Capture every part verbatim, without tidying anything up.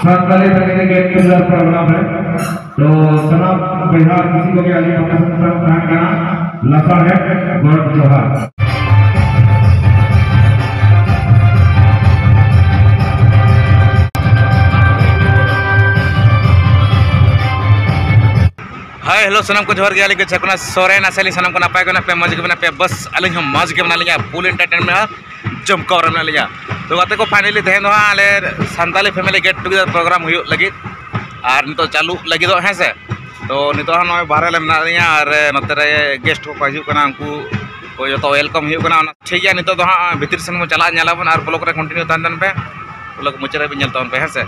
ᱥᱟᱱᱛᱟᱲᱤ ᱛᱮᱜᱮ gate ᱴᱩᱜᱮᱫᱟᱨ programme ᱨᱮ᱾ ᱛᱚ ᱥᱟᱱᱟᱢ ᱵᱚᱭᱦᱟ ᱢᱤᱥᱤ ᱠᱚᱜᱮ ᱟᱹᱞᱤᱧ ᱯᱟᱦᱴᱟ ᱥᱮᱫ ᱠᱷᱚᱱ ᱛᱟᱦᱮᱱ ᱠᱟᱱᱟ ᱞᱟᱥᱟᱲᱦᱮᱫ ᱜᱚᱰ ᱡᱚᱦᱟᱨ᱾ ᱦᱟᱭ, ᱦᱮᱞᱳ, ᱥᱟᱱᱟᱢ ᱠᱚ ᱡᱚᱦᱟᱨ ᱜᱮ᱾ ᱟᱹᱞᱤᱧ ᱜᱮ ᱪᱷᱟᱠᱩᱱᱟ ᱥᱚᱨᱮᱱ, ᱟᱥᱟ ᱟᱹᱞᱤᱧ ᱥᱟᱱᱟᱢ ᱠᱚ ᱱᱟᱯᱟᱭ ᱜᱮ ᱢᱮᱱᱟᱜ ᱯᱮᱭᱟ, ᱢᱚᱡᱽ ᱜᱮ ᱢᱮᱱᱟᱜ ᱯᱮᱭᱟ᱾ ᱵᱟᱥ ᱟᱹᱞᱤᱧ ᱦᱚᱸ ᱢᱚᱡᱽ ᱜᱮ ᱢᱮᱱᱟᱜ ᱞᱤᱧᱟ, ᱯᱷᱩᱞ ᱮᱱᱴᱟᱨᱴᱮᱱᱢᱮᱱᱴ ᱟᱨ ᱡᱚᱢᱠᱟᱣ ᱨᱮ ᱢᱮᱱᱟᱜ ᱞᱤᱧᱟ᱾ ᱛᱚ ᱜᱟᱛᱮ ᱠᱚ, ᱯᱷᱟᱭᱱᱟᱞᱤ ᱛᱮᱦᱮᱧ ᱫᱚ ᱦᱟᱸᱜ ᱟᱞᱮ ᱥᱟᱱᱛᱟᱞᱤ ᱯᱷᱮᱢᱮᱞᱤ ᱜᱮᱴ ᱴᱩᱜᱮᱫᱟᱨ ᱯᱨᱳᱜᱨᱟᱢ ᱦᱩᱭᱩᱜ ᱞᱟᱹᱜᱤᱫ, ᱟᱨ ᱱᱤᱛᱚᱜ ᱪᱟᱹᱞᱩᱜ ᱞᱟᱹᱜᱤᱫᱚᱜ, ᱦᱮᱸ ᱥᱮ᱾ ᱛᱚ ᱱᱤᱛᱚᱜ ᱦᱟᱸᱜ ᱱᱚᱜᱼᱚᱭ ᱵᱟᱦᱨᱮ ᱞᱮ ᱢᱮᱱᱟᱜ ᱞᱤᱧᱟ, ᱟᱨ ᱱᱚᱛᱮ ᱨᱮ ᱜᱮᱥᱴ ᱠᱚᱠᱚ ᱦᱤᱡᱩᱜ ᱠᱟᱱᱟ, ᱩᱱᱠᱩ ᱠᱚ ᱡᱚᱛᱚ ᱣᱮᱞᱠᱟᱢ ᱦᱩᱭᱩᱜ ᱠᱟᱱᱟ᱾ ᱚᱱᱟ ᱴᱷᱤᱠ ᱜᱮᱭᱟ, ᱱᱤᱛᱚᱜ ᱫᱚ ᱦᱟᱸᱜ ᱵᱷᱤᱛᱤᱨ ᱥᱮᱱ ᱵᱚᱱ ᱪᱟᱞᱟᱜᱼᱟ, ᱧᱮᱞᱟᱵᱚᱱ, ᱟᱨ ᱵᱞᱚᱜ ᱨᱮ ᱠᱚᱱᱴᱤᱱᱤᱭᱩ ᱛᱟᱦᱮᱱ ᱛᱟᱦᱮᱱ ᱯᱮ, ᱵᱞᱚᱜ ᱢᱩᱪᱟᱹᱫ ᱨᱮ ᱵᱤᱱ ᱧᱮᱞ ᱛᱟᱵᱚᱱ ᱯᱮ, ᱦᱮᱸ ᱥᱮ᱾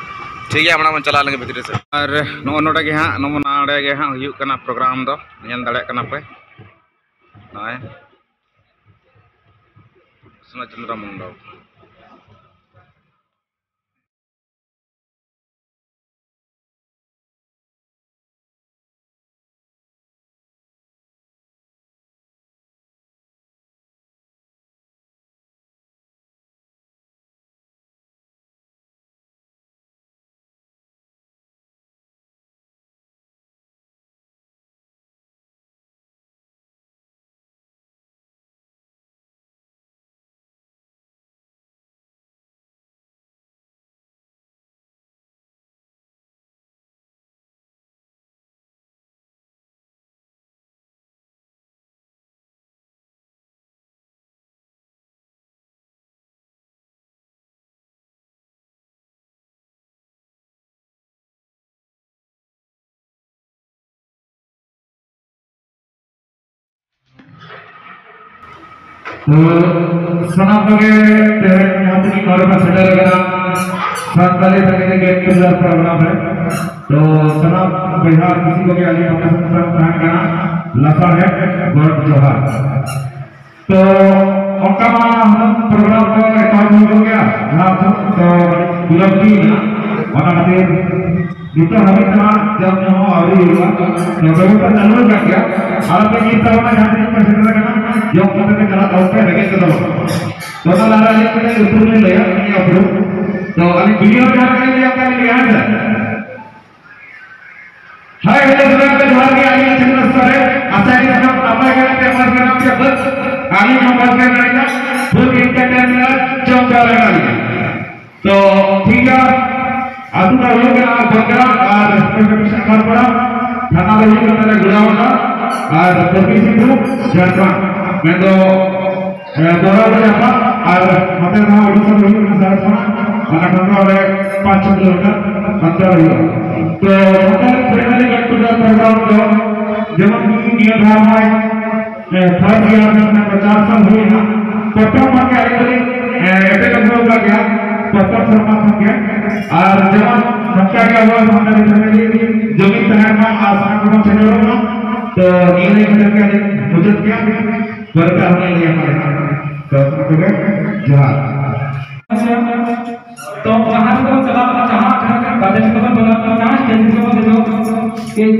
ᱴᱷᱤᱠ ᱜᱮᱭᱟ, ᱢᱟᱲᱟᱝ ᱵᱚᱱ ᱪᱟᱞᱟᱜ ᱞᱟᱹᱜᱤᱫ ᱵᱷᱤᱛᱨᱤ ᱥᱮᱫ᱾ ᱟᱨ ᱱᱚᱜᱼᱚ ᱱᱚᱰᱮ ᱜᱮ ᱦᱟᱸᱜ, ᱱᱚᱜᱼᱚ ᱱᱚᱰᱮ ᱜᱮ ᱦᱟᱸᱜ ᱦᱩᱭᱩᱜ ᱠᱟᱱᱟ ᱯᱨᱳᱜᱨᱟᱢ ᱫᱚ, ᱧᱮᱞ ᱫᱟᱲᱮᱭᱟᱜ ᱠᱟᱱᱟ ᱯᱮ ᱱᱚᱜᱼᱚᱭ ᱠᱨᱤᱥᱱᱚ ᱪᱚᱱᱫᱨᱚ ᱢᱚᱱᱰᱚᱯ᱾ ᱛᱚ ᱥᱟᱱᱟᱢ ᱠᱚᱜᱮ ᱛᱮᱦᱮᱧ ᱡᱟᱦᱟᱸ ᱛᱤᱱᱟᱹᱜ ᱱᱚᱰᱮ ᱯᱮ ᱥᱮᱴᱮᱨ ᱟᱠᱟᱱᱟ, ᱥᱟᱱᱛᱟᱲᱤ ᱛᱮᱜᱮ ᱜᱮᱴ ᱴᱩᱜᱮᱫᱟᱨ ᱯᱨᱳᱜᱨᱟᱢ ᱨᱮ᱾ ᱛᱚ ᱥᱟᱱᱟᱢ ᱵᱚᱭᱦᱟ ᱢᱤᱥᱤ ᱠᱚᱜᱮ ᱟᱹᱞᱤᱧ ᱯᱟᱦᱴᱟ ᱥᱮᱫ ᱠᱷᱚᱱ ᱛᱟᱦᱮᱱ ᱠᱟᱱᱟ ᱞᱟᱥᱟᱲᱦᱮᱫ ᱜᱚᱰ ᱡᱚᱦᱟᱨ᱾ ᱛᱚ ᱚᱱᱠᱟ ᱢᱟ ᱦᱩᱱᱟᱹᱝ ᱯᱨᱳᱜᱨᱟᱢ ᱠᱚ ᱮᱛᱚᱦᱚᱵ ᱦᱩᱭ ᱠᱚᱜ ᱜᱮᱭᱟ, ᱞᱟᱦᱟ ᱠᱷᱚᱱ ᱛᱚ ᱵᱤᱞᱚᱢ ᱦᱩᱭ ᱮᱱᱟ, ᱚᱱᱟ ᱠᱷᱟᱹᱛᱤᱨ ᱱᱤᱛᱚᱜ ᱦᱟᱹᱵᱤᱡ ᱛᱮ ᱦᱟᱸᱜ ᱡᱚᱢ ᱧᱩ ᱦᱚᱸ ᱟᱹᱣᱨᱤ ᱦᱩᱭᱩᱜᱼᱟ᱾ ᱛᱚ ᱵᱮᱵᱚᱥᱛᱷᱟ ᱪᱟᱹᱞᱩ ᱟᱠᱟᱫ ᱜᱮᱭᱟ, ᱟᱞᱚᱯᱮ ᱧᱤᱨ ᱛᱟᱵᱚᱱᱟ, ᱡᱟᱦᱟᱸ ᱛᱤᱱᱟᱹᱜ ᱯᱮ ᱥᱮᱴᱮᱨ ᱟᱠᱟᱱᱟ ᱡᱚᱢ ᱠᱟᱛᱮ ᱯᱮ ᱪᱟᱞᱟᱜ ᱛᱟᱵᱚᱱ ᱯᱮ, ᱨᱮᱸᱜᱮᱡ ᱛᱮᱫᱚ ᱵᱟᱝ᱾ ᱛᱚ ᱚᱱᱟ ᱞᱟᱦᱟ ᱨᱮ ᱟᱹᱞᱤᱧ ᱢᱤᱫᱴᱮᱱ ᱩᱯᱨᱩᱢ ᱞᱤᱧ ᱞᱟᱹᱭᱟ, ᱩᱱᱤᱭᱟᱜ ᱩᱯᱨᱩᱢ᱾ ᱛᱚ ᱛᱚ ᱟᱹᱞᱤᱧ ᱵᱷᱤᱰᱤᱭᱳ ᱡᱟᱦᱟᱸ ᱞᱮᱠᱟ ᱞᱤᱧ ᱞᱟᱹᱭᱟ, ᱦᱮᱸ ᱥᱮ? ᱦᱟᱭ, ᱦᱮᱞᱳ, ᱥᱟᱱᱟᱢ ᱠᱚ ᱡᱚᱦᱟᱨ ᱜᱮ ᱟᱹᱞᱤᱧ ᱪᱮᱱᱮᱞ ᱥᱮᱫ ᱨᱮ᱾ ᱟᱥᱟ ᱭᱟᱹᱧ ᱥᱟᱱᱟᱢ ᱱᱟᱯᱟᱭ ᱜᱮ ᱢᱮᱱᱟᱜ ᱯᱮᱭᱟ, ᱢᱚᱡᱽ ᱜᱮ ᱢᱮᱱᱟᱜ ᱯᱮᱭᱟ᱾ ᱵᱟᱥ ᱟᱹᱞᱤᱧ ᱦᱚᱸ ᱢᱚᱡᱽ ᱜᱮ ᱢᱮᱱᱟᱜ ᱞᱤᱧᱟ᱾ ᱵᱷᱩᱛ ᱮᱱᱴᱟᱨᱴᱮᱱᱢᱮᱱᱴ ᱡᱚᱢ ᱪᱟᱞᱟᱣ ᱞᱮᱱᱟ ᱞᱤᱧ᱾ ᱛᱚ ᱴᱷᱤᱠ ᱜᱮᱭᱟ, ᱟᱹᱛᱩ ᱫᱚ ᱦᱩᱭᱩᱜ ᱠᱟᱱᱟ ᱵᱚᱱᱜᱟᱲᱟ ᱟᱨ ᱯᱨᱚᱯᱷᱮᱥᱚᱨ ᱠᱷᱟᱲᱯᱟᱲᱟ, ᱛᱷᱟᱱᱟ ᱫᱚ ᱦᱩᱭᱩᱜ ᱠᱟᱱ ᱛᱟᱞᱮᱭᱟ ᱜᱚᱲᱟᱵᱟᱱᱫᱟ ᱟᱨ ᱯᱩᱨᱵᱤ ᱥᱤᱝᱵᱷᱩᱢ, ᱡᱷᱟᱲᱠᱷᱚᱸᱰ᱾ ᱢᱮᱱᱫᱚ ᱮ, ᱫᱚᱨᱟ ᱵᱟᱡᱟᱨ ᱟᱨ ᱱᱚᱛᱮ ᱨᱮᱦᱚᱸ ᱩᱰᱤᱥᱟ ᱨᱮ ᱦᱩᱭᱩᱜ ᱠᱟᱱᱟ ᱥᱟᱨᱟᱥᱚᱱᱟ, ᱚᱱᱟ ᱠᱷᱚᱱ ᱫᱚ ᱚᱸᱰᱮ ᱯᱟᱸᱪ ᱪᱷᱚ ᱠᱤᱞᱳᱢᱤᱴᱟᱨ ᱚᱱᱛᱚᱨ ᱨᱮ ᱦᱩᱭᱩᱜᱼᱟ᱾ ᱛᱚ ᱱᱚᱛᱮ ᱯᱷᱟᱭᱱᱟᱞᱤ ᱜᱮᱴ ᱴᱩᱜᱮᱫᱟᱨ ᱯᱨᱳᱜᱨᱟᱢ ᱫᱚ ᱡᱮᱢᱚᱱ ᱠᱤ ᱱᱤᱭᱟᱹ ᱫᱷᱟᱣ ᱱᱚᱜᱼᱚᱭ, ᱮ, ᱛᱷᱟᱨᱰ ᱤᱭᱟᱨ ᱨᱮᱱᱟᱜ ᱪᱟᱨ ᱥᱟᱞ ᱦᱩᱭᱮᱱᱟ, ᱯᱨᱚᱛᱷᱚᱢ ᱠᱷᱚᱱ ᱜᱮ ᱟᱹᱞᱤᱧ ᱫᱚᱞᱤᱧ, ᱮ, ᱮᱴᱮᱱᱰ ᱟᱹᱜᱩ ᱟᱠᱟᱫ ᱜᱮᱭᱟ, ᱯᱨᱚᱛᱷᱚᱢ ᱥᱮᱨᱢᱟ ᱠᱷᱚᱱ ᱜᱮ᱾ ᱟᱨ ᱡᱮᱢᱚᱱ ᱱᱚᱝᱠᱟ ᱜᱮ ᱟᱵᱚᱣᱟᱜ ᱥᱟᱱᱛᱟᱲᱤ ᱯᱷᱮᱢᱮᱞᱤ ᱡᱩᱢᱤᱫ ᱛᱟᱦᱮᱱ ᱢᱟ ᱟᱨ ᱥᱟᱱᱟᱢ ᱠᱚᱵᱚᱱ ᱥᱮᱴᱮᱨᱚᱜ ᱢᱟ᱾ ᱛᱚ ᱱᱤᱭᱟᱹ ᱞᱟᱹᱭ ᱠᱟᱛᱮ ᱜᱮ ᱟᱹᱞᱤᱧ ᱢᱩᱪᱟᱹᱫ ᱠᱮᱫᱼᱟ᱾ ᱵᱟᱨᱮᱛᱮ ᱟᱨᱦᱚᱸ ᱞᱤᱧ ᱞᱟᱹᱭᱟ ᱢᱟᱲᱟᱝ᱾ ᱛᱚ, ᱥᱟᱱᱟᱢ ᱠᱚᱜᱮ ᱡᱚᱦᱟᱨ᱾ ᱛᱚ, ᱡᱟᱦᱟᱸ ᱨᱮᱵᱚᱱ ᱪᱟᱞᱟᱜ ᱠᱟᱱᱟ, ᱡᱟᱦᱟᱸ ᱠᱟᱛᱮ ᱵᱚᱱ ᱵᱚᱞᱚᱜ ᱠᱟᱱᱟ, ᱡᱟᱦᱟᱸ ᱥᱴᱮᱡ ᱨᱮᱵᱚᱱ ᱫᱮᱡᱚᱜ ᱠᱟᱱᱟ,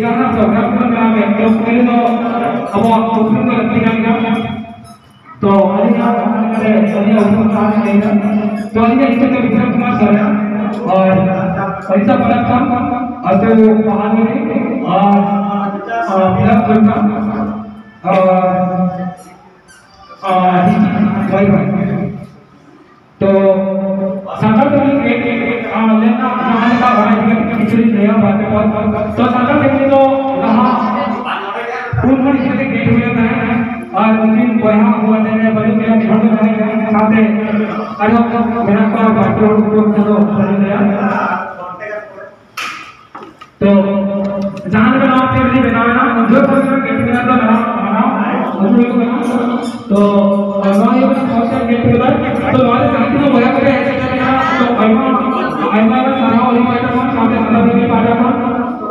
ᱡᱟᱦᱟᱸ ᱯᱨᱳᱜᱨᱟᱢ ᱵᱚᱱ ᱵᱮᱱᱟᱣ ᱠᱮᱫ, ᱛᱚ, ᱯᱳᱭᱞᱳ ᱫᱚ ᱟᱵᱚᱣᱟᱜ ᱩᱯᱨᱩᱢ ᱫᱚ ᱞᱟᱹᱠᱛᱤ ᱠᱟᱱ ᱜᱮᱭᱟ᱾ ᱛᱚ, ᱟᱹᱞᱤᱧᱟᱜ, ᱟᱹᱞᱤᱧᱟᱜ ᱩᱯᱨᱩᱢ ᱛᱟᱦᱮᱸ ᱞᱮᱱᱟ᱾ ᱛᱚ, ᱟᱹᱞᱤᱧᱟᱜ ᱧᱩᱛᱩᱢ ᱫᱚ ᱵᱤᱠᱨᱚᱢ ᱠᱩᱢᱟᱨ ᱥᱚᱨᱮᱱ, ᱟᱨ ᱯᱚᱭᱥᱟ ᱯᱟᱞᱟᱜ ᱠᱷᱚᱱ, ᱟᱹᱛᱩ ᱯᱟᱦᱟᱞᱤ, ᱟᱨ, ᱟᱨ, ᱵᱤᱨᱟᱴ ᱠᱳᱦᱞᱤ, ᱟᱨ, ᱟᱨ, ᱵᱟᱭ ᱵᱟᱭ᱾ ᱛᱚ, ᱥᱟᱱᱛᱟᱲ ᱛᱮ ᱢᱤᱫ ᱜᱮ, ᱟᱨ, ᱞᱮᱱᱟ, ᱡᱟᱦᱟᱸ ᱞᱮᱠᱟ ᱚᱱᱟ ᱤᱫᱤ ᱠᱟᱛᱮ ᱠᱤᱪᱷᱩ ᱞᱤᱧ ᱞᱟᱹᱭᱟ ᱵᱟᱨ ᱯᱮ ᱯᱚᱫ᱾ ᱛᱚ, ᱥᱟᱱᱛᱟᱲ ᱛᱮ ᱢᱤᱫ ᱫᱚ ᱞᱟᱦᱟ ᱯᱩᱱ ᱦᱚᱲ ᱤᱫᱤ ᱠᱟᱛᱮ ᱜᱮ ᱦᱩᱭ ᱞᱮᱱ ᱛᱟᱦᱮᱸᱫ, ᱟᱨ ᱩᱱᱠᱤᱱ ᱵᱚᱭᱦᱟ ᱦᱚᱸ ᱟᱞᱮ ᱨᱮ ᱵᱟᱹᱱᱩᱜ ᱠᱤᱱᱟ, ᱢᱤᱫ ᱦᱚᱲ ᱫᱚ ᱛᱟᱦᱮᱸ ᱠᱟᱱᱟ, ᱥᱟᱶᱛᱮ ᱟᱨᱦᱚᱸ ᱢᱮᱱᱟᱜ ᱠᱚᱣᱟ ᱵᱟᱨ ᱯᱮ ᱦᱚᱲ, ᱩᱱᱠᱩ ᱠᱚᱫᱚ ᱵᱟᱹᱱᱩᱜ ᱞᱮᱭᱟ᱾ ᱛᱚ, ᱡᱟᱦᱟᱸ ᱞᱮᱠᱟ ᱱᱚᱣᱟ ᱯᱮ ᱫᱤᱱ ᱵᱮᱱᱟᱣ ᱮᱱᱟ, ᱩᱱ ᱡᱚᱦᱚᱜ ᱠᱷᱚᱱ ᱜᱮ ᱜᱮᱴ ᱴᱩᱜᱮᱫᱟᱨ ᱫᱚ ᱱᱟᱦᱟᱜ ᱢᱟᱱᱟᱣ ᱟᱹᱜᱩ ᱦᱩᱭᱩᱜ ᱠᱟᱱᱟ᱾ ᱛᱚ, ᱱᱚᱣᱟ ᱦᱩᱭᱩᱜ ᱠᱟᱱᱟ ᱯᱷᱟᱥᱴ ᱴᱟᱭᱤᱢ ᱜᱮᱴ ᱴᱩᱜᱮᱫᱟᱨ᱾ ᱛᱚ, ᱱᱚᱣᱟ ᱨᱮ ᱡᱟᱦᱟᱸ ᱛᱤᱱᱟᱹᱜ ᱵᱚᱭᱦᱟ ᱠᱚᱯᱮ ᱦᱮᱡ ᱥᱮᱴᱮᱨ ᱞᱮᱱᱟ, ᱛᱚ, ᱟᱭᱢᱟ, ᱟᱭᱢᱟ, ᱟᱭᱢᱟ ᱥᱟᱨᱦᱟᱣ ᱟᱹᱞᱤᱧ ᱯᱟᱦᱴᱟ ᱠᱷᱚᱱ, ᱥᱟᱶᱛᱮ ᱥᱟᱱᱛᱟᱲ ᱯᱟᱦᱴᱟ ᱠᱷᱚᱱ᱾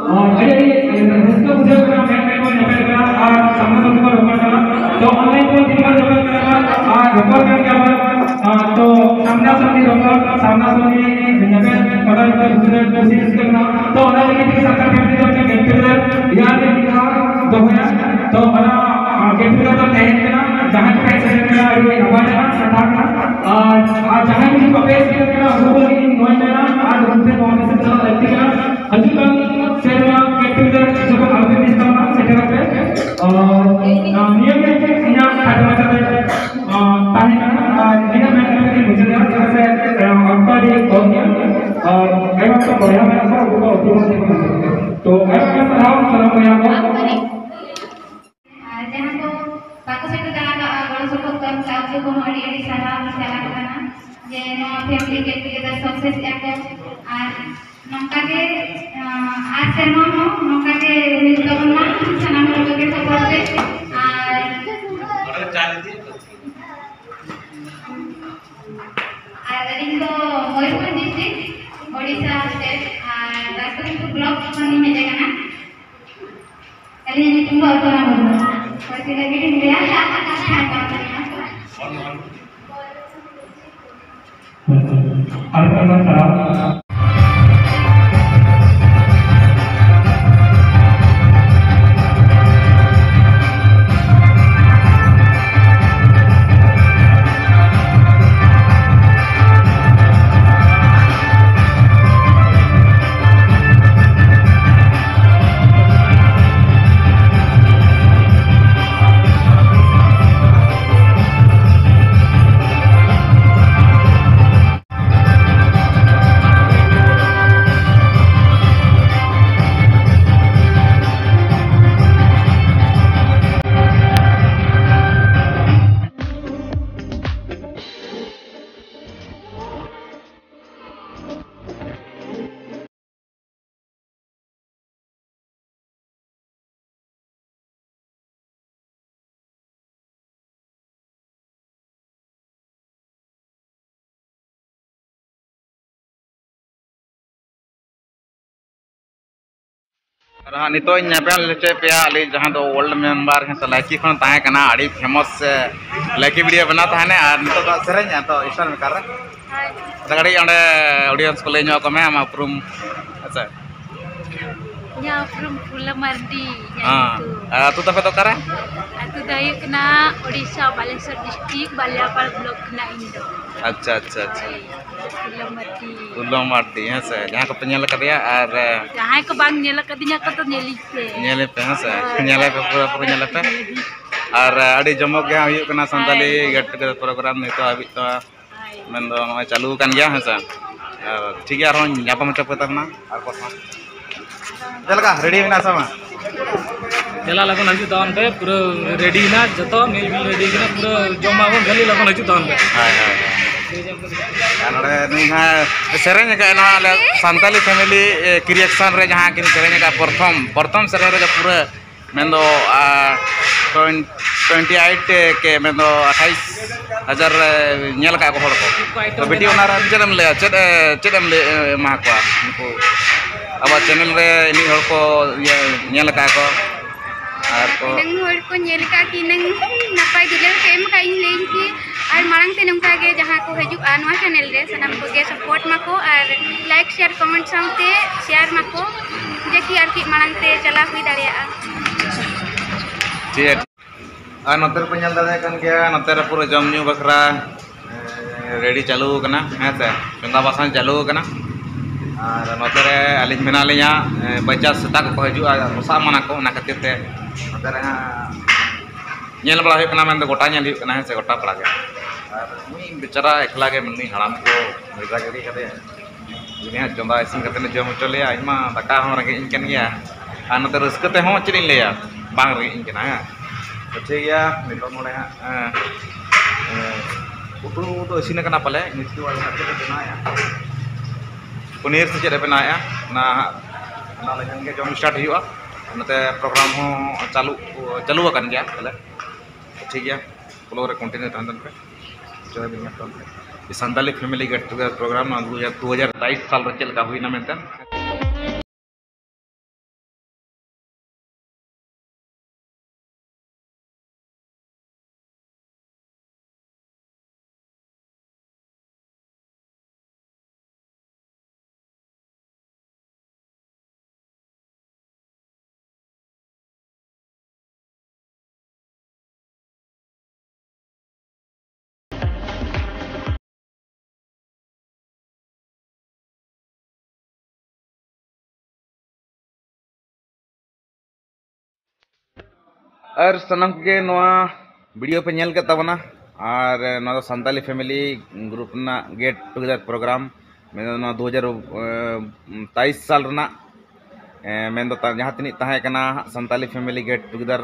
ᱟᱨ ᱟᱹᱰᱤ, ᱟᱹᱰᱤ ᱨᱟᱹᱥᱠᱟᱹ ᱵᱩᱡᱷᱟᱹᱜ ᱠᱟᱱᱟ, ᱢᱮᱫ ᱢᱮᱫ ᱵᱚᱱ ᱧᱮᱯᱮᱞ ᱠᱟᱱᱟ ᱟᱨ ᱥᱟᱢᱱᱟ ᱥᱟᱢᱱᱤ ᱵᱚᱱ ᱨᱚᱯᱚᱲ ᱠᱟᱱᱟ᱾ ᱛᱚ, ᱚᱱᱞᱟᱭᱤᱱ ᱛᱮᱵᱚᱱ ᱛᱤᱱ ᱵᱚᱱ ᱧᱮᱯᱮᱞ ᱠᱟᱱᱟ ᱟᱨ ᱨᱚᱯᱚᱲ ᱠᱟᱱ ᱜᱮᱭᱟ ᱵᱚᱱ᱾ ᱟᱨ ᱛᱚ, ᱥᱟᱢᱱᱟ ᱥᱟᱢᱱᱤ ᱨᱚᱯᱚᱲ, ᱥᱟᱢᱱᱟ ᱥᱟᱢᱱᱤ ᱧᱮᱯᱮᱞ, ᱚᱱᱟ ᱢᱤᱫᱴᱟᱝ ᱠᱩᱥᱤ ᱨᱮᱱᱟᱜ ᱠᱩᱥᱤ ᱨᱟᱹᱥᱠᱟᱹ ᱢᱮᱱᱟᱜᱼᱟ᱾ ᱛᱚ, ᱚᱱᱟ ᱞᱟᱹᱜᱤᱫ ᱛᱮᱜᱮ ᱥᱟᱱᱛᱟᱲ ᱯᱷᱮᱢᱮᱞᱤ ᱫᱚ ᱢᱤᱫᱴᱟᱝ ᱜᱮᱴ ᱴᱩᱜᱮᱫᱟᱨ ᱤᱭᱟᱨ ᱨᱮ ᱢᱤᱫ ᱫᱷᱟᱣ ᱫᱚᱦᱚᱭᱟ᱾ ᱛᱚ, ᱚᱱᱟ, ᱟᱨ, ᱜᱮᱴ ᱴᱩᱜᱮᱫᱟᱨ ᱫᱚ ᱛᱟᱦᱮᱸ ᱠᱟᱱᱟ, ᱡᱟᱦᱟᱸᱭ ᱠᱚ ᱦᱮᱡ ᱥᱮᱴᱮᱨ ᱠᱟᱱᱟ, ᱟᱹᱰᱤ ᱱᱟᱯᱟᱭ ᱨᱮᱱᱟᱜ ᱠᱟᱛᱷᱟ ᱠᱟᱱᱟ᱾ ᱟᱨ, ᱟᱨ ᱡᱟᱦᱟᱸᱭ ᱡᱩᱫᱤ ᱵᱟᱯᱮ ᱦᱮᱡ ᱥᱮᱴᱮᱨ ᱠᱟᱱᱟ, ᱩᱱᱠᱩ ᱠᱚ ᱞᱟᱹᱜᱤᱫ ᱥᱚᱢᱚᱭ ᱢᱮᱱᱟᱜᱼᱟ ᱟᱨ ᱜᱚᱢᱠᱮ ᱱᱚᱣᱟ ᱢᱮᱥᱮᱡᱽ ᱪᱟᱞᱟᱜ ᱞᱟᱹᱠᱛᱤ ᱠᱟᱱᱟ᱾ ᱦᱤᱡᱩᱜ ᱠᱟᱱ ᱥᱮᱨᱢᱟ get together ᱡᱚᱠᱷᱚᱱ ᱟᱯᱮ ᱢᱤᱥ ᱛᱟᱵᱚᱱᱟ, ᱥᱮᱴᱮᱨᱚᱜ ᱯᱮ᱾ ᱟᱨ, ᱟᱨ ᱱᱤᱭᱟᱹ ᱜᱮ ᱤᱧᱟᱹᱜ ᱠᱷᱟᱴᱚ ᱢᱟᱪᱷᱟᱛᱮ, ᱟᱨ, ᱛᱟᱦᱮᱸ ᱠᱟᱱᱟ᱾ ᱟᱨ ᱱᱤᱱᱟᱹᱜ ᱢᱮᱱ ᱠᱟᱛᱮ ᱜᱮ ᱢᱩᱪᱟᱹᱫ ᱮᱫᱟ, ᱪᱮᱫᱟᱜ ᱥᱮ, ᱟᱨ, ᱚᱠᱛᱚ ᱟᱹᱰᱤ ᱠᱚᱢ ᱜᱮᱭᱟ᱾ ᱟᱨ ᱟᱭᱢᱟ ᱜᱟᱱ ᱵᱚᱭᱦᱟ ᱢᱮᱱᱟᱜ ᱠᱚᱣᱟ, ᱩᱱᱠᱩ ᱠᱚ ᱚᱯᱩᱨᱚᱱ ᱛᱮᱠᱚ ᱢᱮᱱᱟᱜ ᱠᱚᱣᱟ᱾ ᱛᱚ, ᱟᱭᱢᱟ ᱟᱭᱢᱟ ᱥᱟᱨᱦᱟᱣ ᱥᱟᱱᱟᱢ ᱵᱚᱭᱦᱟ ᱠᱚ᱾ ᱟᱨ ᱡᱟᱦᱟᱸ ᱠᱚ ᱵᱟᱠᱚ ᱥᱮᱴᱮᱨ ᱫᱟᱲᱮ ᱠᱟᱜᱼᱟ, ᱜᱚᱲᱚ ᱥᱚᱯᱚᱦᱚᱫ ᱠᱚ ᱮᱢ ᱠᱟᱜᱼᱟ, ᱩᱱᱠᱩ ᱠᱚᱦᱚᱸ ᱟᱹᱰᱤ ᱟᱹᱰᱤ ᱥᱟᱨᱦᱟᱣ ᱞᱤᱧ ᱪᱟᱞ ᱟᱠᱚ ᱠᱟᱱᱟ ᱡᱮ ᱱᱚᱣᱟ family get together success ᱮᱫᱟ ᱠᱚ᱾ ᱟᱨ ᱱᱚᱝᱠᱟ ᱜᱮ, ᱟᱸ, ᱟᱨ ᱥᱮᱨᱢᱟ ᱦᱚᱸ ᱱᱚᱝᱠᱟ ᱜᱮ ᱦᱩᱭᱩᱜ ᱛᱟᱵᱚᱱ ᱢᱟ, ᱥᱟᱱᱟᱢ ᱦᱚᱲ ᱠᱚᱜᱮ support ᱯᱮ᱾ ᱟᱨ, ᱟᱨ ᱟᱹᱞᱤᱧ ᱫᱚ ᱢᱚᱭᱩᱨᱵᱷᱚᱸᱡᱽ district, ᱳᱰᱤᱥᱟ state, ᱟᱨ ᱨᱟᱡᱽᱠᱚᱨᱤᱢᱯᱩᱨ block ᱠᱷᱚᱱ ᱞᱤᱧ ᱦᱮᱡ ᱟᱠᱟᱱᱟ᱾ ᱟᱹᱞᱤᱧᱟᱜ ᱧᱩᱛᱩᱢ ᱫᱚ ᱚᱨᱯᱚᱱᱟ ᱢᱩᱨᱢᱩ᱾ ᱦᱳᱭ, ᱛᱤᱱᱟᱹᱜ ᱜᱮᱞᱤᱧ ᱞᱟᱹᱭᱟ᱾ ᱟᱨ ᱢᱤᱫᱴᱟᱝ ᱥᱟᱨᱦᱟᱣ᱾ ᱟᱨ ᱦᱟᱸᱜ ᱱᱤᱛᱚᱜ ᱤᱧ ᱧᱮᱯᱮᱞ ᱦᱚᱪᱚᱭᱮᱫ ᱯᱮᱭᱟ ᱟᱞᱮ ᱡᱟᱦᱟᱸ ᱫᱚ old member ᱦᱮᱸ ᱥᱮ ᱞᱟᱹᱭᱠᱤ ᱠᱷᱚᱱ ᱛᱟᱦᱮᱸ ᱠᱟᱱᱟ, ᱟᱹᱰᱤ famous ᱥᱮ ᱞᱟᱹᱭᱠᱤ video ᱵᱮᱱᱟᱣ ᱛᱟᱦᱮᱱᱟ, ᱟᱨ ᱱᱤᱛᱚᱜ ᱫᱚ ᱥᱮᱨᱮᱧᱟ ᱛᱚ Star Maker ᱨᱮ᱾ ᱟᱫᱚ ᱠᱟᱹᱴᱤᱡ ᱚᱸᱰᱮ audience ᱠᱚ ᱞᱟᱹᱭ ᱧᱚᱜ ᱟᱠᱚ ᱢᱮ ᱟᱢᱟᱜ ᱩᱯᱨᱩᱢ ᱦᱮᱸ ᱥᱮ᱾ ᱤᱧᱟᱹᱜ ᱩᱯᱨᱩᱢ ᱯᱷᱩᱞᱚ ᱢᱟᱨᱰᱤ, ᱤᱧᱟᱹᱜ ᱦᱮᱸ᱾ ᱧᱩᱛᱩᱢ᱾ ᱟᱨ ᱟᱹᱛᱩ ᱛᱟᱯᱮ ᱫᱚ ᱚᱠᱟᱨᱮ? ᱟᱹᱛᱩ ᱫᱚ ᱦᱩᱭᱩᱜ ᱠᱟᱱᱟ ᱳᱰᱤᱥᱟ, ᱵᱟᱞᱮᱥᱚᱨ ᱰᱤᱥᱴᱨᱤᱠᱴ, ᱵᱟᱞᱤᱭᱟᱯᱟᱲ ᱵᱞᱚᱠ ᱠᱷᱚᱱᱟᱜ ᱤᱧ ᱫᱚ᱾ ᱟᱪᱪᱷᱟ, ᱟᱪᱪᱷᱟ, ᱟᱪᱪᱷᱟ᱾ ᱦᱳᱭ, ᱯᱷᱩᱞᱚ ᱢᱟᱨᱰᱤ᱾ ᱯᱷᱩᱞᱚ ᱢᱟᱨᱰᱤ, ᱦᱮᱸ ᱥᱮ? ᱡᱟᱦᱟᱸ ᱠᱚᱯᱮ ᱧᱮᱞ ᱟᱠᱟᱫᱮᱭᱟ ᱟᱨ, ᱡᱟᱦᱟᱸᱭ ᱠᱚ ᱵᱟᱝ ᱧᱮᱞ ᱟᱠᱟᱫᱤᱧᱟ ᱠᱚ ᱫᱚ ᱧᱮᱞᱤᱧ ᱯᱮ᱾ ᱧᱮᱞᱮ ᱯᱮ, ᱦᱮᱸ ᱥᱮ? ᱦᱳᱭ᱾ ᱧᱮᱞᱮ ᱯᱮ, ᱯᱩᱨᱟᱹ, ᱯᱩᱨᱟᱹ ᱧᱮᱞᱮ ᱯᱮ᱾ ᱟᱨ ᱟᱹᱰᱤ ᱡᱚᱢᱚᱠ ᱜᱮ ᱦᱟᱸᱜ ᱦᱩᱭᱩᱜ ᱠᱟᱱᱟ ᱥᱟᱱᱛᱟᱞᱤ ᱦᱳᱭ᱾ Get Together program ᱱᱤᱛᱚᱜ ᱦᱟᱹᱵᱤᱡ ᱛᱚ᱾ ᱢᱮᱱᱫᱚ ᱱᱚᱜᱼᱚᱭ ᱪᱟᱹᱞᱩ ᱟᱠᱟᱱ ᱜᱮᱭᱟ, ᱦᱮᱸ ᱥᱮ? ᱟᱨ ᱴᱷᱤᱠ ᱜᱮᱭᱟ, ᱟᱨᱦᱚᱸ ᱧᱟᱯᱟᱢ ᱦᱚᱪᱚ ᱯᱮ ᱛᱟᱵᱚᱱᱟ ᱟᱨ ᱠᱚ ᱥᱟᱶ᱾ ᱪᱮᱫ ᱞᱮᱠᱟ, ᱨᱮᱰᱤ ᱢᱮᱱᱟᱜᱼᱟ ᱥᱮ ᱵᱟᱝ? ᱫᱮᱞᱟ ᱞᱚᱜᱚᱱ ᱦᱤᱡᱩᱜ ᱛᱟᱵᱚᱱ ᱯᱮ, ᱯᱩᱨᱟᱹ ᱨᱮᱰᱤ ᱦᱮᱱᱟᱜ, ᱡᱚᱛᱚ ᱢᱤᱞ ᱢᱤᱞ ᱨᱮᱰᱤ ᱠᱟᱱᱟ, ᱯᱩᱨᱟᱹ ᱡᱚᱢ ᱢᱟᱵᱚᱱ ᱠᱷᱟᱹᱞᱤ, ᱞᱚᱜᱚᱱ ᱦᱤᱡᱩᱜ ᱛᱟᱵᱚᱱ ᱯᱮ᱾ ᱦᱳᱭ, ᱦᱳᱭ᱾ ᱟᱨ ᱱᱚᱰᱮ ᱱᱩᱭ ᱦᱟᱸᱜ ᱥᱮᱨᱮᱧ ᱟᱠᱟᱫ ᱱᱚᱣᱟ ᱟᱞᱮ ᱥᱟᱱᱛᱟᱞᱤ ᱯᱷᱮᱢᱮᱞᱤ, ᱮ, ᱠᱨᱤᱭᱮᱥᱚᱱ ᱨᱮ ᱡᱟᱦᱟᱸ ᱠᱤᱱ ᱥᱮᱨᱮᱧ ᱟᱠᱟᱫ ᱯᱨᱚᱛᱷᱚᱢ, ᱯᱨᱚᱛᱷᱚᱢ ᱥᱮᱨᱮᱧ ᱨᱮᱜᱮ ᱯᱩᱨᱟᱹ ᱢᱮᱱᱫᱚ, ᱟᱨ, ᱴᱚᱭᱮᱱ-, ᱴᱩᱭᱮᱱᱴᱤ ᱮᱭᱤᱴ ᱠᱮ, ᱢᱮᱱᱫᱚ ᱟᱴᱷᱟᱭᱤᱥ ᱦᱟᱡᱟᱨ ᱨᱮ ᱧᱮᱞ ᱟᱠᱟᱫ ᱠᱚ ᱦᱚᱲ ᱠᱚ᱾ ᱛᱚ ᱵᱤᱴᱤ, ᱚᱱᱟ ᱨᱮ ᱪᱮᱫ ᱮᱢ ᱞᱟᱹᱭᱟ? ᱪᱮᱫ ᱮ, ᱪᱮᱫ ᱮᱢ ᱞᱟᱹᱭ, ᱮᱢᱟ ᱠᱚᱣᱟ ᱱᱩᱠᱩ ᱟᱵᱚᱣᱟᱜ ᱪᱮᱱᱮᱞ ᱨᱮ ᱤᱱᱟᱹᱜ ᱦᱚᱲ ᱠᱚ ᱤᱭᱟᱹ ᱧᱮᱞ ᱟᱠᱟᱫ ᱠᱚ? ᱟᱨ ᱠᱚ ᱤᱱᱟᱹᱝ ᱦᱚᱲ ᱠᱚ ᱧᱮᱞ ᱟᱠᱟᱫ ᱠᱤ, ᱤᱱᱟᱹᱝ ᱱᱟᱯᱟᱭ ᱫᱩᱞᱟᱹᱲ ᱠᱚ ᱮᱢ ᱟᱠᱟᱫ ᱤᱧ ᱞᱟᱹᱭᱟᱹᱧ ᱠᱤ, ᱟᱨ ᱢᱟᱲᱟᱝ ᱛᱮ ᱱᱚᱝᱠᱟ ᱜᱮ ᱡᱟᱦᱟᱸ ᱠᱚ ᱦᱤᱡᱩᱜᱼᱟ ᱱᱚᱣᱟ ᱪᱮᱱᱮᱞ ᱨᱮ, ᱥᱟᱱᱟᱢ ᱠᱚᱜᱮ ᱥᱟᱯᱳᱨᱴ ᱢᱟᱠᱚ ᱟᱨ ᱞᱟᱭᱤᱠ, ᱥᱮᱭᱟᱨ, ᱠᱚᱢᱮᱱᱴ ᱥᱟᱶᱛᱮ ᱥᱮᱭᱟᱨ ᱢᱟᱠᱚ, ᱡᱮ ᱠᱤ ᱟᱨᱠᱤ ᱢᱟᱲᱟᱝ ᱛᱮ ᱪᱟᱞᱟᱣ ᱦᱩᱭ ᱫᱟᱲᱮᱭᱟᱜᱼᱟ᱾ ᱴᱷᱤᱠ᱾ ᱟᱨ ᱱᱚᱛᱮ ᱨᱮᱯᱮ ᱧᱮᱞ ᱫᱟᱲᱮᱭᱟᱜ ᱠᱟᱱ ᱜᱮᱭᱟ, ᱱᱚᱛᱮ ᱨᱮ ᱯᱩᱨᱟᱹ ᱡᱚᱢ ᱧᱩ ᱵᱟᱠᱷᱨᱟ, ᱮ, ᱨᱮᱰᱤ ᱪᱟᱹᱞᱩ ᱟᱠᱟᱱᱟ, ᱦᱮᱸ ᱥᱮ, ᱪᱚᱸᱫᱟ ᱵᱟᱥᱟᱝ ᱪᱟᱹᱞᱩ ᱟᱠᱟᱱᱟ᱾ ᱟᱨ ᱱᱚᱛᱮ ᱨᱮ ᱟᱹᱞᱤᱧ ᱢᱮᱱᱟᱜ ᱞᱤᱧᱟ, ᱮ, ᱵᱟᱭᱪᱟᱱᱥ ᱥᱮᱛᱟ ᱠᱚᱠᱚ ᱦᱤᱡᱩᱜᱼᱟ, ᱯᱚᱥᱟᱜ ᱮᱢᱟᱱᱟ ᱠᱚ, ᱚᱱᱟ ᱠᱷᱟᱹᱛᱤᱨ ᱛᱮ ᱱᱚᱛᱮ ᱨᱮ ᱦᱟᱸᱜ ᱧᱮᱞ ᱵᱟᱲᱟ ᱦᱩᱭᱩᱜ ᱠᱟᱱᱟ, ᱢᱮᱱᱫᱚ ᱜᱚᱴᱟ ᱧᱮᱞ ᱦᱩᱭᱩᱜ ᱠᱟᱱᱟ, ᱦᱮᱸ ᱥᱮ, ᱜᱚᱴᱟ ᱯᱟᱲᱟ ᱜᱮ᱾ ᱟᱨ ᱩᱱᱤ ᱵᱮᱪᱟᱨᱟ ᱮᱠᱞᱟ ᱜᱮ ᱢᱮᱱᱟᱹᱧ, ᱦᱟᱲᱟᱢ ᱠᱚ ᱵᱷᱮᱡᱟ ᱜᱤᱰᱤ ᱠᱟᱫᱮᱭᱟ᱾ ᱩᱱᱤ ᱦᱟᱸᱜ ᱪᱚᱸᱫᱟ ᱤᱥᱤᱱ ᱠᱟᱛᱮᱫ ᱮ ᱡᱚᱢ ᱦᱚᱪᱚ ᱞᱮᱭᱟ, ᱤᱧ ᱢᱟ ᱫᱟᱠᱟ ᱦᱚᱸ ᱨᱮᱸᱜᱮᱡ ᱤᱧ ᱠᱟᱱ ᱜᱮᱭᱟ᱾ ᱟᱨ ᱱᱚᱛᱮ ᱨᱟᱹᱥᱠᱟᱹ ᱛᱮᱦᱚᱸ ᱪᱮᱫ ᱤᱧ ᱞᱟᱹᱭᱟ, ᱵᱟᱝ ᱨᱮᱸᱜᱮᱡ ᱤᱧ ᱠᱟᱱᱟ, ᱦᱮᱸ᱾ ᱛᱚ ᱴᱷᱤᱠ ᱜᱮᱭᱟ, ᱱᱤᱛᱚᱜ ᱱᱚᱰᱮ ᱦᱟᱸᱜ, ᱮᱸ, ᱮᱸ, ᱩᱛᱩ ᱫᱚ ᱤᱥᱤᱱ ᱟᱠᱟᱱᱟ ᱯᱟᱞᱮ, ᱱᱤᱛ ᱫᱚ ᱟᱞᱮ ᱦᱟᱸᱜ ᱪᱮᱫ ᱞᱮ ᱵᱮᱱᱟᱣᱮᱫᱼᱟ, ᱯᱚᱱᱤᱨ ᱥᱮ ᱪᱮᱫ ᱞᱮ ᱵᱮᱱᱟᱣᱮᱫᱼᱟ, ᱚᱱᱟ ᱦᱟᱸᱜ, ᱚᱱᱟ ᱞᱮᱠᱷᱟᱱ ᱜᱮ ᱡᱚᱢ ᱥᱴᱟᱨᱴ ᱦᱩᱭᱩᱜᱼᱟ᱾ ᱱᱚᱛᱮ ᱯᱨᱳᱜᱨᱟᱢ ᱦᱚᱸ ᱪᱟᱹᱞᱩ, ᱪᱟᱹᱞᱩ ᱟᱠᱟᱱ ᱜᱮᱭᱟ ᱯᱟᱞᱮ᱾ ᱴᱷᱤᱠ ᱜᱮᱭᱟ, ᱵᱞᱚᱜ ᱨᱮ ᱠᱚᱱᱴᱤᱱᱤᱭᱩ ᱛᱟᱦᱮᱱ ᱛᱟᱵᱚᱱ ᱯᱮ᱾ ᱡᱚᱭ ᱵᱮᱸᱜᱟᱲ ᱛᱟᱵᱚᱱ ᱯᱮ᱾ ᱥᱟᱱᱛᱟᱞᱤ ᱯᱷᱮᱢᱮᱞᱤ ᱜᱮᱴ ᱴᱩᱜᱮᱫᱟᱨ ᱯᱨᱳᱜᱨᱟᱢ ᱱᱚᱣᱟ ᱫᱩ ᱦᱟᱡᱟᱨ, ᱫᱩ ᱦᱟᱡᱟᱨ ᱛᱮᱭᱤᱥ ᱥᱟᱞ ᱨᱮ ᱪᱮᱫ ᱞᱮᱠᱟ ᱦᱩᱭᱱᱟ ᱢᱮᱱᱛᱮ᱾ ᱟᱨ ᱥᱟᱱᱟᱢ ᱠᱚᱜᱮ ᱱᱚᱣᱟ ᱵᱷᱤᱰᱤᱭᱳ ᱯᱮ ᱧᱮᱞ ᱠᱮᱫ ᱛᱟᱵᱚᱱᱟ᱾ ᱟᱨ ᱱᱚᱣᱟ ᱫᱚ ᱥᱟᱱᱛᱟᱞᱤ ᱯᱷᱮᱢᱮᱞᱤ ᱜᱨᱩᱯ ᱨᱮᱱᱟᱜ ᱜᱮᱴ ᱴᱩᱜᱮᱫᱟᱨ ᱯᱨᱳᱜᱨᱟᱢ, ᱢᱮᱱᱫᱚ ᱱᱚᱣᱟ ᱫᱩ ᱦᱟᱡᱟᱨ ᱛᱮᱭᱤᱥ ᱥᱟᱞ ᱨᱮᱱᱟᱜ, ᱮ, ᱢᱮᱱᱫᱚ ᱛᱟ-, ᱡᱟᱦᱟᱸ ᱛᱤᱱᱟᱹᱜ ᱛᱟᱦᱮᱸ ᱠᱟᱱᱟ ᱥᱟᱱᱛᱟᱞᱤ ᱯᱷᱮᱢᱮᱞᱤ ᱜᱮᱴ ᱴᱩᱜᱮᱫᱟᱨ,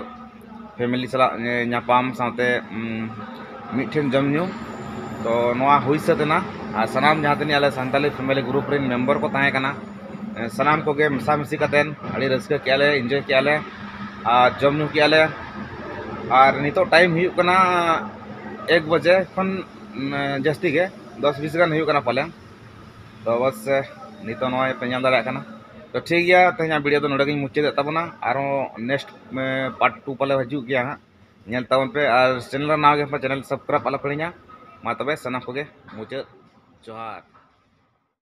ᱯᱷᱮᱢᱮᱞᱤ ᱥᱟᱞᱟᱜ, ᱮ, ᱧᱟᱯᱟᱢ ᱥᱟᱶᱛᱮ, ᱩᱢ, ᱢᱤᱫᱴᱷᱮᱱ ᱡᱚᱢ ᱧᱩ᱾ ᱛᱚ ᱱᱚᱣᱟ ᱦᱩᱭ ᱥᱟᱹᱛ ᱮᱱᱟ᱾ ᱟᱨ ᱥᱟᱱᱟᱢ ᱡᱟᱦᱟᱸ ᱛᱤᱱᱟᱹᱜ ᱟᱞᱮ ᱥᱟᱱᱛᱟᱞᱤ ᱯᱷᱮᱢᱮᱞᱤ ᱜᱨᱩᱯ ᱨᱮᱱ ᱢᱮᱢᱵᱟᱨ ᱠᱚ ᱛᱟᱦᱮᱸ ᱠᱟᱱᱟ, ᱮ, ᱥᱟᱱᱟᱢ ᱠᱚᱜᱮ ᱢᱮᱥᱟᱢᱤᱥᱤ ᱠᱟᱛᱮᱫ ᱟᱹᱰᱤ ᱨᱟᱹᱥᱠᱟᱹ ᱠᱮᱜᱼᱟ ᱞᱮ, ᱤᱱᱡᱚᱭ ᱠᱮᱜᱼᱟ ᱞᱮ ᱟᱨ ᱡᱚᱢ ᱧᱩ ᱠᱮᱜᱼᱟ ᱞᱮ᱾ ᱟᱨ ᱱᱤᱛᱚᱜ ᱴᱟᱭᱤᱢ ᱦᱩᱭᱩᱜ ᱠᱟᱱᱟ ᱮᱠ ᱵᱟᱡᱮ ᱠᱷᱚᱱ, ᱩᱢ, ᱡᱟᱹᱥᱛᱤ ᱜᱮ, ᱫᱚᱥ ᱵᱤᱥ ᱜᱟᱱ ᱦᱩᱭᱩᱜ ᱠᱟᱱᱟ ᱯᱟᱞᱮ᱾ ᱛᱚ ᱵᱟᱥ, ᱱᱤᱛᱚᱜ ᱱᱚᱜᱼᱚᱭ ᱯᱮ ᱧᱮᱞ ᱫᱟᱲᱮᱭᱟᱜ ᱠᱟᱱᱟ᱾ ᱛᱚ ᱴᱷᱤᱠ ᱜᱮᱭᱟ, ᱛᱮᱦᱮᱧᱟᱜ ᱵᱷᱤᱰᱤᱭᱳ ᱫᱚ ᱱᱚᱰᱮ ᱜᱤᱧ ᱢᱩᱪᱟᱹᱫᱮᱫ ᱛᱟᱵᱚᱱᱟ᱾ ᱟᱨᱦᱚᱸ ᱱᱮᱠᱥᱴ, ᱮ, ᱯᱟᱨᱴ ᱴᱩ ᱯᱟᱞᱮ ᱦᱤᱡᱩᱜ ᱜᱮᱭᱟ ᱦᱟᱸᱜ, ᱧᱮᱞ ᱛᱟᱵᱚᱱ ᱯᱮ᱾ ᱟᱨ ᱪᱮᱱᱮᱞ ᱨᱮ ᱱᱟᱣᱟ ᱜᱮ ᱠᱷᱟᱱ ᱪᱮᱱᱮᱞ ᱥᱟᱵᱥᱠᱨᱟᱭᱤᱵ ᱟᱞᱚ ᱯᱮ ᱦᱤᱲᱤᱧᱟ᱾ ᱢᱟ ᱛᱚᱵᱮ ᱥᱟᱱᱟᱢ ᱠᱚᱜᱮ ᱢᱩᱪᱟᱹᱫ ᱡᱚᱦᱟᱨ᱾